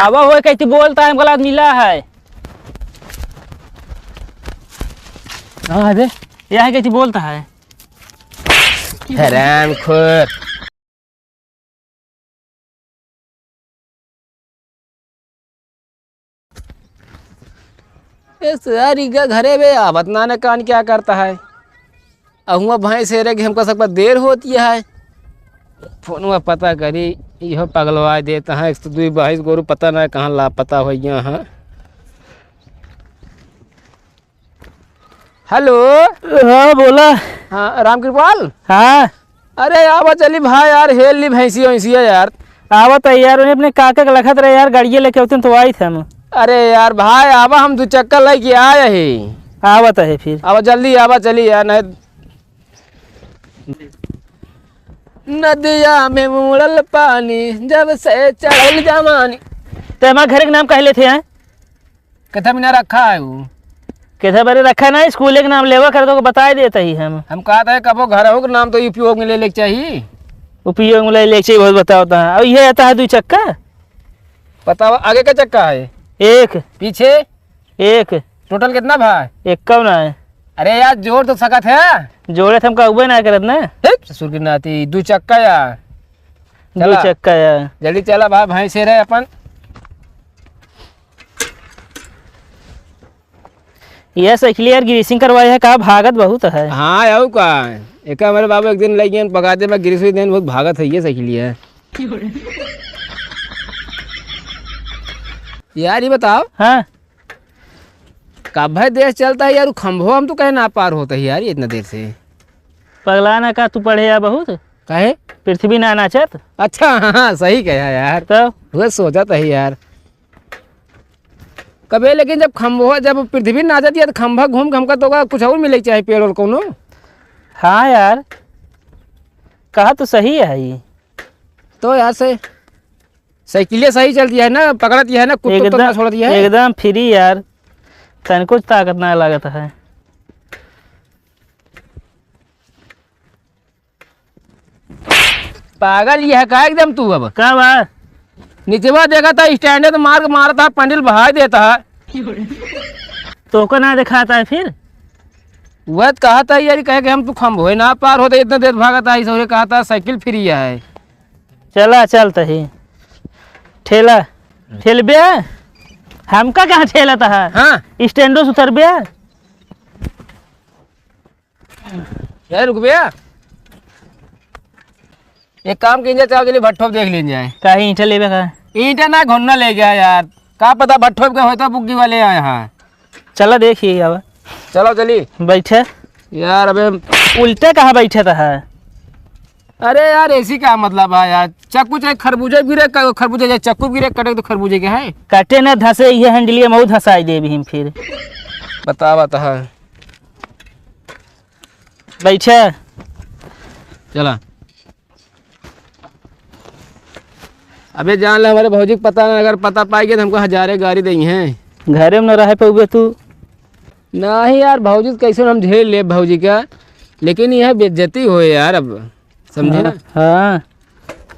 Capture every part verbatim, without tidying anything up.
अब वो कैसे बोलता है, हमको लात मिला है। हाँ बे, यह कैसे बोलता है? हरामखोर। ए सारी का घरे बे आवत ना, न कान क्या करता है। अहुआ भैंस हेरे के हमका सबका देर होती है। फोन में पता करी, इहो पगलवा देता है। एक तो दुई भैंस गोरू पता ना कहाँ लापता हो गया है। हेलो। हाँ, बोला। हाँ, रामकृपाल? हाँ। अरे, आवा चली भाई यार, हेल ली भैंसिया वैंसिया यार। आवत है यार, उन्हें अपने काका के लखत रहे यार, गाड़िया लेके होते तो आई थे हम। अरे यार भाई, आवा, हम दो चक्कर लेके आए ही। आवत है फिर। आवा जल्दी, आवा चली यार, नहीं। नदिया में मुड़ल पानी, जब से चढ़ल जवानी। ते हमारे घर के नाम कह लेते हैं? कितना बिना रखा है वो? कितना बरे रखा ना, स्कूल के नाम लेवा कर तो बताए देता ही हम। हम कहा था कबो घर हो के नाम तो उपयोग में ले लेके चाहिए। उपयोग में ले लेके चाहिए, बहुत बताओ तो। और ये आता है दो चक्का। बताओ, आगे का चक्का है? एक। पीछे? एक। टोटल कितना भाई? एक कौन है? अरे यार, जोड़ तो सकत है। जोड़े तो हम कहबे ना करत ना। हे, ससुर की नाती, दो चक्का यार। दो चला। चक्का यार। जल्दी चला भाई, भैंस हेरे अपन। यह साइकिल यार ग्रीसिंग करवाए है का, भागत बहुत है। हाँ, आऊ का। एक हमारे बाबू एक दिन लग गए बगाते में, ग्रीस देन बहुत भागत है ये साइकिल है। यार, ये बताओ। हाँ। कब है देश चलता है यार, वो खंभो हम तो कहे ना पार होता है यार, ये इतना देर से। पगला ना का तू पढ़े या बहुत? काहे? पृथ्वी ना नाचत? अच्छा, हाँ, हाँ, सही कहा यार। तो? वह सोचत है यार। कबे लेकिन जब खंभो, जब पृथ्वी नाचत है तो खंभा घूम के हमका तो का कुछ और मिले के चाहे, पेड़ और कोनो। हाँ यार, कहा तो सही है ही। तो यार से साइकिलिया सही चलती है ना, पकड़ती है ना, कुत्तो तो एकदम, ना छोड़ती है। एकदम फ्री यार, तनको ताकत ना लागत है। पागल ये है का एकदम तू अब? का बा? नीचवा देखा था, स्टैंड है तो मार के मारता है, पंडिल बहाई देता है। तो को ना दिखाता है फिर? वह तो कहा था यार, कहे कि हम तो खंभोए ना पार होते, इतना देर भागता है, सौरे कहा था साइकिल फ्री है। चला, चलत ही। ठेला, ठेलबे? हमका कहाँ ठेलत है? हाँ। स्टैंडो से उतरबे? ए, रुकबे। एक काम कीन जाए, चलो चलिए भट्ठो देख लीन जाए। काहे ईंटा लेबे का? ईंटा ना, घोन्ना ले गया यार। का पता भट्ठो के होता बुग्गी वाले आए हैं। चला देखिए अब। चलो चली। बैठे। यार अबे उल्टे कहाँ बैठे रहा? अरे यार, ऐसी का मतलब है यार? चक्कू चाहे खरबूजा गिरे, क-, खरबूजा चाहे चक्कू गिरे, कटे तो खरबूजे के है। कटे ना धसे, ये हैंडलिया मऊ धसाई देबी हम फिर। बता, बता। बैठे। चला। अबे जान ले, हमारे भौजी के पता ना, अगर पता पाई गया तो हमको हजारे गारी देई हैं। घरे में न रहे पउबे तू। नहीं यार, भौजी तो कैसे हम झेल ले भौजी का, लेकिन यह बेइज्जती होए यार, अब समझे ना? हाँ।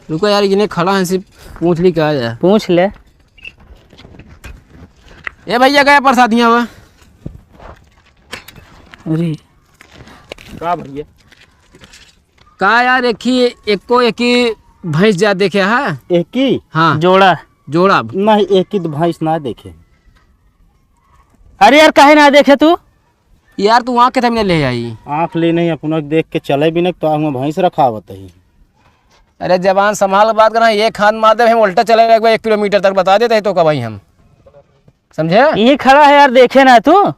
रुको यार, इन्हें खड़ा है, सिर्फ पूछ ली क्या यार? पूछ ले। ए भैया, गया प्रसादियाँ हुआ। अरे। का भैया? का यार, एक ही, एको एक ही भैंस जा देखे हा? एक ही? हाँ। जोड़ा। जोड़ा। नहीं, एक ही तो भैंस ना देखे। अरे यार, काहे ना देखे तू? यार, तू आँख के तब ले आई। आँख ले नहीं, अपना देख के चले भी नहीं, तो आँख में भैंस रखावत ही। अरे, जबान संभाल के बात करा, एक हाथ मार दे, हम उल्टा चले एक बार एक किलोमीटर तक बता देते हैं तो का भाई हम। समझे? यहीं खड़ा है यार, देखे ना तू?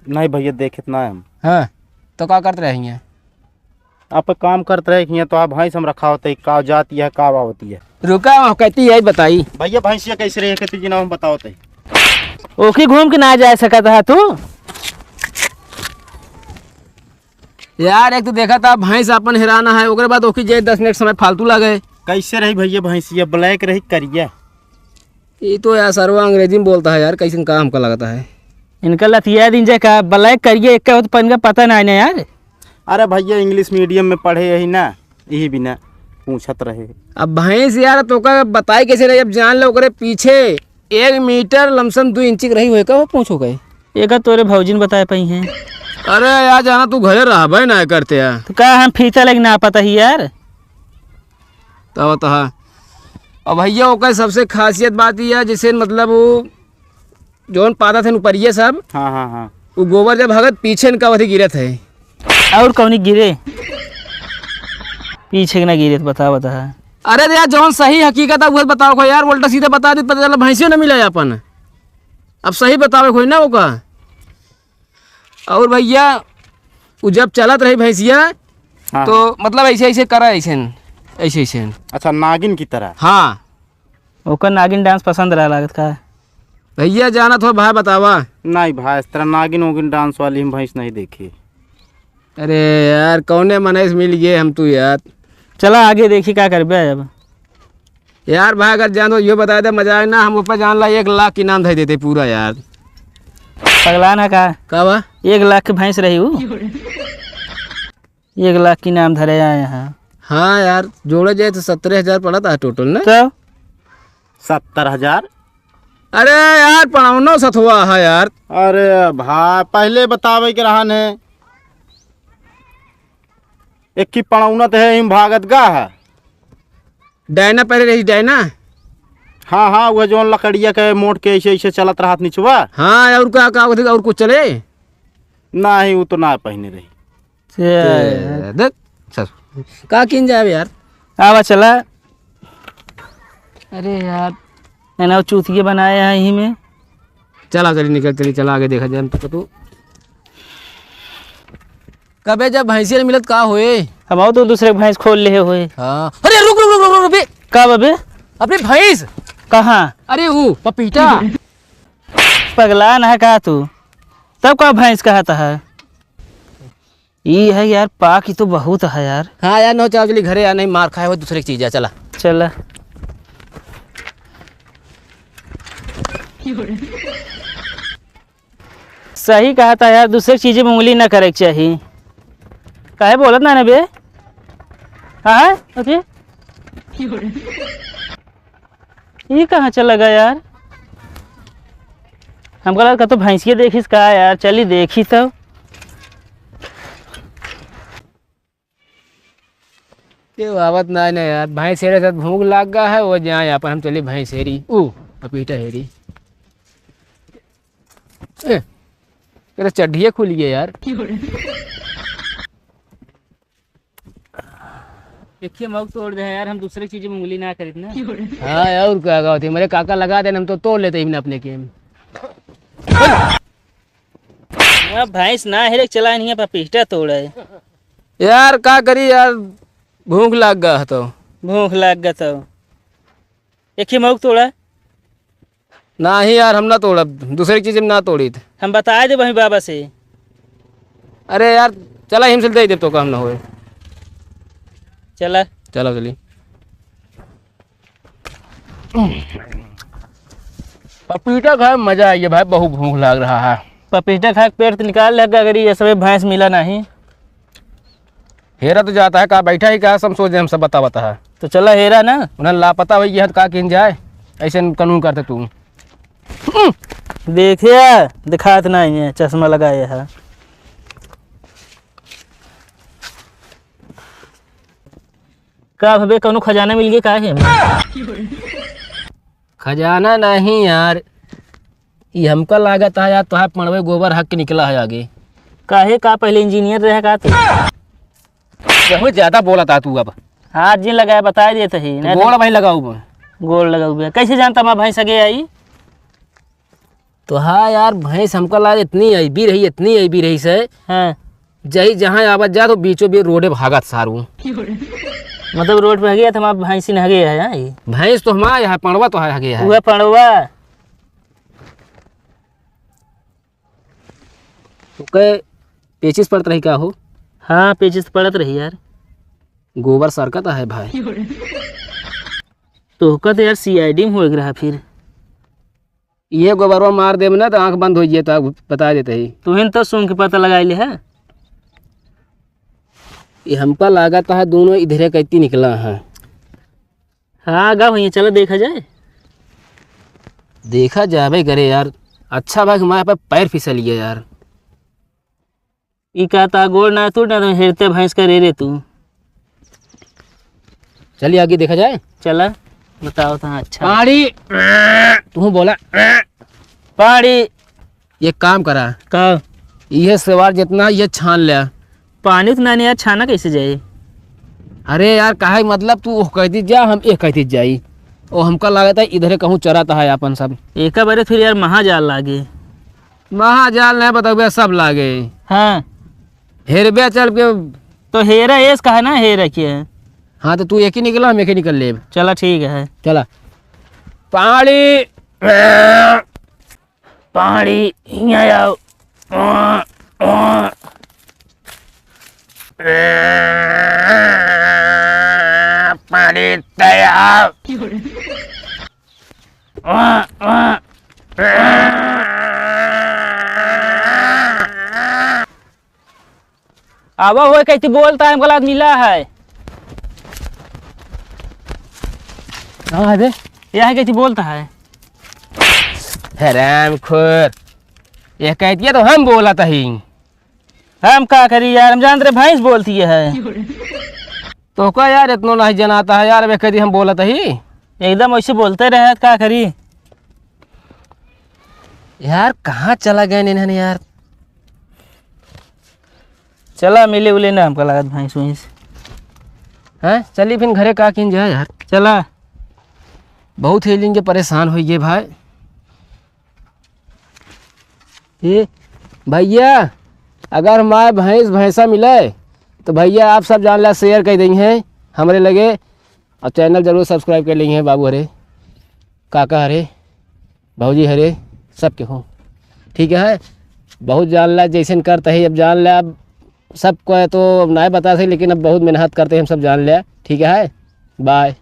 नहीं भैया, देखत ना हम। हाँ, तो का करत रहे हियाँ? आप काम करत रहे हियाँ, तो आप भैंस हम रखावत ही, का जाती है, का आवती है। रुका, वहाँ कहती है, बताई। भैया, भैंसिया कैसे रही, कहती जी ना, हम बतावत ही। ओकी घूम के ना जा सकत हा तू? यार, एक तो देखा था भैंस अपन हेराना है, ओकरे बाद ओकी जे दस मिनट समय फालतू लागे। कैसे रही भैया भैंसिया, black रही करिया? ये तो यार सरवा अंग्रेजी में बोलता है यार, कैसन का हमका लगता है। इनका लतिया दिन जे का black करिया, एक का होत पन का पता ना है ना यार। अरे भैया, English medium में पढ़े यही ना, यही बिना पूछत रहे। अब भैंस यार तो का बताई कैसे रही, अब जान लो ओकरे पीछे एक मीटर लमसम दू इंची के रही होए का, वो पूछो गए। एका तोरे भौजिन बताए पइहैं। अरे यार, जाना तू घरे रहबे ना करते यार। तो का हम फीता लग ना पता ही यार। तब तो हाँ। अब भैया, ओकर सबसे खासियत बात ई है, जैसे मतलब वो जौन पादत है ऊपरिये सब, हाँ, हाँ, हाँ। वो गोबर जब हगत पीछे इनका वही गिरत है। और कौनी गिरे? पीछे के ना गिरे तो बता, बता। अरे यार, जौन सही हकीकत है, वह बताओ को यार, उल्टा सीधा बता दे, पता चला भैंसियो ना मिला अपन। अब सही बतावे कोई ना ओका। और भैया, वो जब चलत रही भैंसिया, हाँ, तो हाँ। मतलब ऐसे, ऐसे करा, ऐसे, ऐसे, ऐसे। अच्छा, नागिन की तरह। हाँ। ओकर नागिन डांस पसंद रहा लागत का? भैया, जानत हो भाई, बतावा। नहीं भाई, इस तरह नागिन ओगिन डांस वाली हम भैंस नहीं देखी। अरे यार, कौने मनई से मिल गए हम तू यार। चला आगे देखी का करबे अब। यार भाई, अगर जान तो यो बता दे, मजा आए ना, हम ऊपर जान ला एक लाख इनाम धर देते पूरा यार। पगला ना का? का बा? एक लाख की भैंस रही हूँ। एक लाख की नाम धरे आए हैं। हाँ यार, जोड़े जाए तो सत्रह हजार पड़ा था टोटल ना। तो सत्तर हजार? अरे यार, पड़ौनो सथवा है यार। अरे भाई, पहले बतावे के रहा ने। एक की पड़ौना तो है, हिम भागत गा है। डायना पहले रही, डायना। हाँ, हाँ, वह जौन लकड़िया के मोड़ के ऐसे, ऐसे चलत रहत निचवा। हाँ, और का, का, और कुछ चले? नहीं, वो तो ना पहने रही। से ते, देख, सर, का किन जावे यार? आवा चला। अरे यार, है ना, वो चूतिया बनाए हैं यहीं में। चला, चली, निकल, चली, चला, आगे देखा जाए, हम तो तू। कबे जब भैंसिया मिलत का होए? हम आओ तो दूसरे भैंस खोल ले होए। हाँ। अरे रुक, रुक, रुक, रुक, रुक, बे। का बा बे? अपनी भैंस। कहाँ? अरे वो पपीता। पगला ना है का तू? तब का भैंस कहत है? ई है यार, पाक ई तो बहुत है यार। हाँ यार, नौ चाव चली घरे यार, नहीं मार खाए हो दूसरे की चीज है, चला। चला। सही कहा था यार, दूसरे की चीजें में उंगली ना करे के चाही। काहे बोलत ना, ना बे? हाँ, हाँ, अरे। ई कहाँ चला गया यार? हमका लगा तो भैंसिया देखिस का यार, चली देखी तो। ये आवत ना, ना यार, भैंस हेरे साथ भूख लाग गा है, वो जाए अपन, हम चली भैंस हेरी, ऊ, पपीता हेरी। ए, तेरा चड्ढिया खुल गया यार। देखिए, मऊ तोड़ दे यार, हम दूसरे चीज में उंगली ना करित ना। हाँ यार, और का कहत है, मेरे काका लगा देन, हम तो तोड़ लेते ही अपने के। अब भैंस ना हेरे चला नहीं है, पपीता तोड़े। यार, का करी यार, भूख लाग गा तो। भूख लाग गा तो। एक ही मऊ तोड़ा। नाही यार, हम ना तोड़ब, दूसरे की चीज में ना तोड़ीत। हम बताए देब वहीं बाबा से। अरे यार, चला, हिम से दे देब तो काम ना होए। चला। चला, चली। पपीता खाए में मजा आई है भाई, बहुत भूख लाग रहा है। पपीता खाए के पेट तो निकाल ले, अगर ये सबे भैंस मिला नहीं। हेरा तो जाता है, का बैठा ही का, सब सोच दे, हम सब बता, बता है। तो चला हेरा ना। उन्हें लापता हुई है, तो का किन जाए, ऐसे कानून करते तू। देखे, दिखात नहीं है, चश्मा लगाए है। का भबे, कौनो खजाना मिल गया का है? खजाना नहीं यार, ये हमका लागत है यार, तोहार पड़वे गोबर हक के निकला है आगे। काहे, का पहले इंजीनियर रहे का तू? बहुत ज्यादा बोला था तू अब। हाथ जिन लगाया, बताए देत ही, तो नहीं तो गोड़ भाई लगाऊ मैं। गोड़ लगाऊ बे। कैसे जानता मैं भैंस आगे आई? तो हाँ यार, भैंस हमका लाग इतनी अइबी रही, इतनी अइबी रही से। हाँ। जही जहाँ आवत जात, तो बीचों बीच रोडे भागत सारू। मतलब रोड पे हगे, तो हमार भैंसी न हगे है, हाँ, ये? भैंस तो हमार है, पड़वा तो है, हगे है। वह पड़वा। तो कहे पेचिस पड़त रही का हो? हाँ, पेचिस तो पड़त रही यार। गोबर सरकत है भाई। तो ओका तो यार सीआईडी में होए के रहा फिर। ये गोबरवा मार देब ना तो आँख बंद हो जाए, तो बता देते ही। तुहिन तो सूंघ के पता लगा ले है। ये हमका लागत है दोनों इधरे कैती निकला है। हाँ, गा भैया, चलो देखा जाए। देखा जाबे करे यार, अच्छा भाई हमारे पे पैर फिसल गया यार। ई का ता गोड़ ना टूट ना तो हेरते भैंस का रे रे तू। चलिए आगे देखा जाए। चला, बताओ तो। अच्छा। पानी। तू बोला। पानी। ये काम करा। का? ये सेवार जितना ये छान ले। पानी उतना नहीं यार, छाना कैसे जाए? अरे यार, काहे मतलब तू ओह कहती जा, हम एक कहती जाई। ओ हमका लागत है इधरे कहूँ चराता है अपन सब। एका बारे फिर यार महाजाल लागे। महाजाल नहीं बताओ सब लागे। हाँ। हेरबे चल के। तो हेरा एस कहा ना, हेरा के है? हाँ, तो तू एक ही निकला, हम एक ही निकल लेब। चला, ठीक है। चला। पानी, पानी, हियाँ आओ। पानी तैयार। आवा हुए कैसे बोलता है, हमको लाद मिला है। हाँ, अबे। यहाँ कैसे बोलता है? हरामखोर। ये कहती है तो हम बोलत ही। हम का करी यार, हम जानत रहे भैंस बोलती है। तो का यार, इतनो नहीं जनाता है यार, अबे कदी हम बोलत ही। एकदम वैसे बोलते रहे, का करी? यार, कहाँ चला गए इन्हन यार? चला, मिले उले ना हमका लागत भैंस वैंस। हैं? चली फिर घरे का किन जाए यार। चला। बहुत ही इनके परेशान होइ गए भाई। ए भैया, अगर हमारे भैंस भैंसा मिले तो भैया आप सब जान ला share कर देंगे हमरे लगे, और channel जरूर subscribe कर लेंगे बाबू हरे, काका हरे, भौजी हरे, सबके हो। ठीक है, बहुत जान ला जैसन करता है, अब जान ला, अब सबको है तो अब ना बता सके, लेकिन अब बहुत मेहनत करते हैं हम सब जान ला। ठीक है, bye।